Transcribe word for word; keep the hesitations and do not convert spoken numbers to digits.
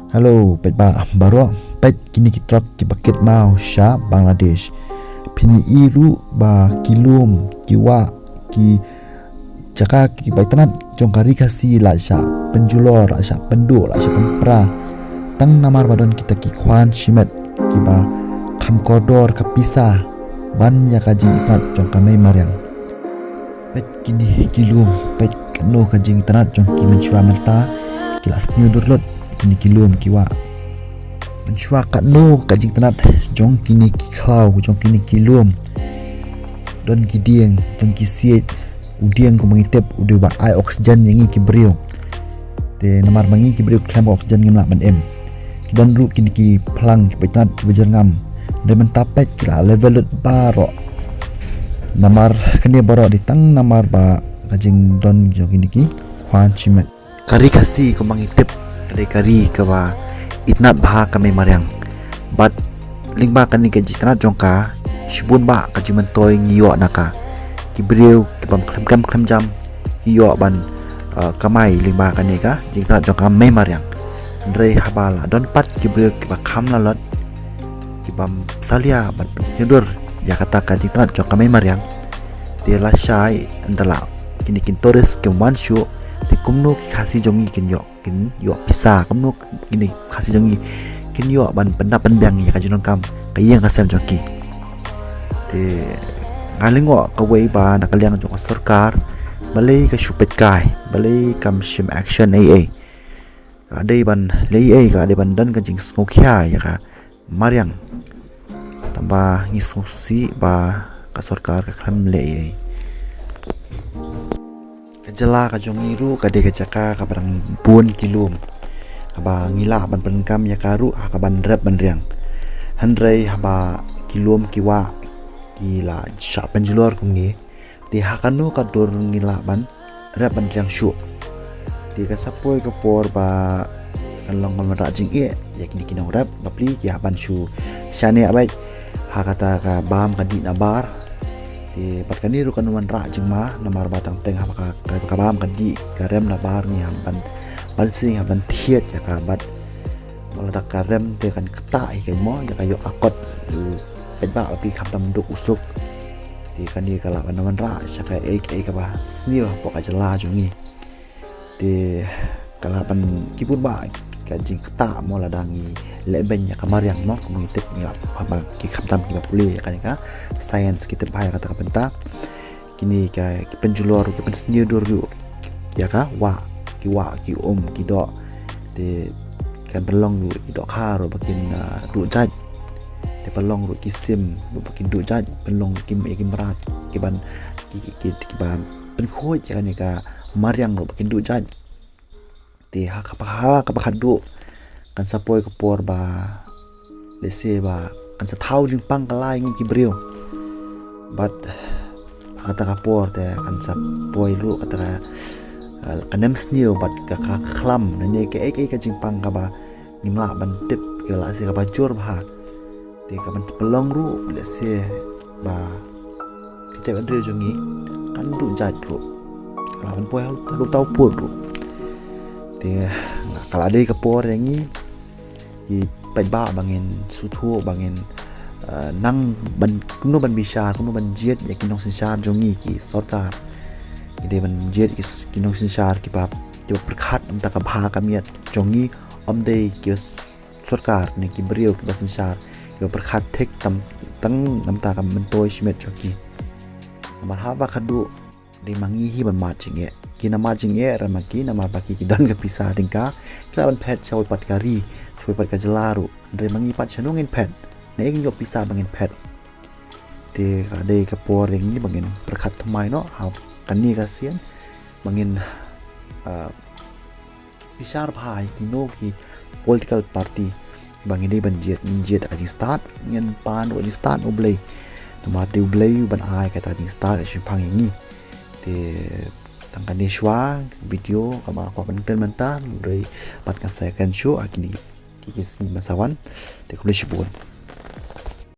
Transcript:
Hello, peit ba baroh, peit kine ki trok kiba kit maw sha Bangladesh. Phin ïohi ruh ba ki lum, ki wah, ki jaka kiba itynnat jong ka Ri Khasi la shah pynjulor, la shah pynduh, la shah pynpra. Tang namar ba don kita ki khwan shimet kiba kham kordor ka pisa ban ïa ka jingitynnat jong ka mei mariang. Peit kine ki lum, peit katno ka jingitynnat jong ki mynshuwa mynta, ki la sniew dur lut kine ki lum ki wah. Mynshuwa katno ka jingitynnat jong kine ki khlaw, jong kine ki lum. Don ki dieng, don ki siej, u dieng kumba ngi tip u dei uba ai oxygen ïa ngi ki briew. Te namar ba ngi ki briew khlem ka oxygen ngim lah ban im. Ki don ruh kine ki phlang kiba itynnat kiba jyrngam. Dei mynta peit ki la level lut baroh. Namar kane baroh dei tang namar ba ka jingdon jong kine ki khwan shimet. Ka Ri Khasi kumba ngi tip ka dei ka ri kaba itynnat bha ka mei mariang. Bad lyngba kane ka jingitynnat jong ka, shibun bah ka jingmyntoi ngi ïoh na ka. Ki briew kibym khlem kam khlem jam ki ïoh ban, uh, kamai lyngba kane ka jingitynnat jong ka mei mariang. Hynrei haba la don pat ki briew kiba kham lalot, kibym salia ban pynsniew dur ïa kata ka jingitynnat jong ka mei mariang. Te lashai ynda la kine ki tourist kim wan shuh, te kumno ki Khasi jong ngi kin ïoh, kin ïoh pisa, kumno kine ki Khasi jong ngi kin ïoh ban pyndap pynbiang ïa ka jingdonkam ka ïing ka sem jong ki. Te nga lyngngoh kawei ba na ka liang jong ka sorkar, balei ka shu peit kai, balei kam shim action ei ei. Ka dei ban leh ei ei, ka dei ban don ka jingsngewkhia ïa ka mariang. Tangba ngi sngewsih ba ka sorkar ka khlem leh ei ei. Ka jylla ka jong ngi ruh ka dei ka jaka kaba dang bun ki lum, kaba ngi lah ban pyndonkam ïa ka ruh ha kaban rep ban riang. Hynrei haba ki lum ki wah ki la shah pynjulor kumne, te ha kano ka dur ngi lah ban rep ban riang shuh? Te kan sa poi ka por ba kan long ka wanrah jingeh ïa kine ki nongrep, bapli ki hap ban shu shaniah beit ha kata ka bam ka dih na bar. Te bad kane ruh kan wanrah jingma namar ba tang teng haba ka, ka, ka bam ka dih ka rem na bar ngi hap ban, ban sing hap ban thied ïa ka bad mala da ka rem te kan ktah hi ka mo ïa ka ïoh ka kot. Peit ba bapli khamtam duk u suk. Te kane ka lah ban wanrah sha kaei kaei kaba sniew hapoh ka jylla jong ngi. Te ka lah ban ki bun bah ka jingktah mo lada ngi leh beiñ ïa ka mariang mo, ngi tip ngi lah haba ki khamtam kiba pule ïa kane ka science ki tip bha ïa kata ka bynta. Kine ka ki pynjulor ruh ki pynsniew dur ruh ïa ka wah, ki wah ki um ki doh. Te kan pynlong ruh ki dohkha ruh ba kin, ah, duh jait. Te pynlong ruh ki sim ruh ba kin duh jait, pynlong ruh ki, ki mrad kiban ki, ki, ki, kiban pynkhuid ïa kane ka mariang ruh ba kin duh jait. Te ha kaba, ha kaba khadduh kan sa poi ka por ba lehse ba kan sa thaw jingpang ka la ïa ngi ki briew. Bad ha kata ka por te kan sa poi ruh kata ka, eh, ka nemsniew bad ka, ka, ka khlam, lane kaei kaei ka jingpang kaba ngim lah ban tip, ka lehse kaba jur bha. Te kaban pynlong ruh lehse ba ka jaitbynriew jong ngi kan duh jait ruh. Ka lah ban poi haduh tawpud ruh. Te nga, ka la dei ka por ïa ngi ki paidbah ba ngin sngewthuh, ba ngin, eh, nang ban, kumno ban bishar, kumno ban jied ïa ki nongsynshar jong ngi ki sorkar. Ngi dei ban jied ki s-, ki nongsynshar kiba, kiba pyrkhat namar ka bha ka miat jong ngi, ym dei ki s-, sorkar ne ki briew kiba synshar kiba pyrkhat thik tam tang namar ka myntoi shimet jong ki. Namar haba khadduh dei ma ngi hi ban mad jingeh. Ki na mad jingeh, re ma ki namar ba ki, ki don ka pisa tyngka, ki lah ban phet shawei pat ka ri, shawei pat ka jylla ruh. Re ma ngi pat shano ngin phet, ne ngin ïoh pisa ba ngin phet. Te ka dei ka por ïa ngi ba ngin pyrkhat thymmai noh ha kane ka sien, ba ngin, ah, bishar bha ïa kino ki political party ba ngi dei ban jied, ngin jied ka jingstad, ngin pan ka jingstad U Blei. Namar dei U Blei uban ai kata ka jingstad ka shemphang ïa ngi. Te tang kane shuwa video kaba kwah ban kren mynta, hynrei pat kan sa ïakren shuh ha kine ki, ki sngi ba sa wan. Te khublei shibun.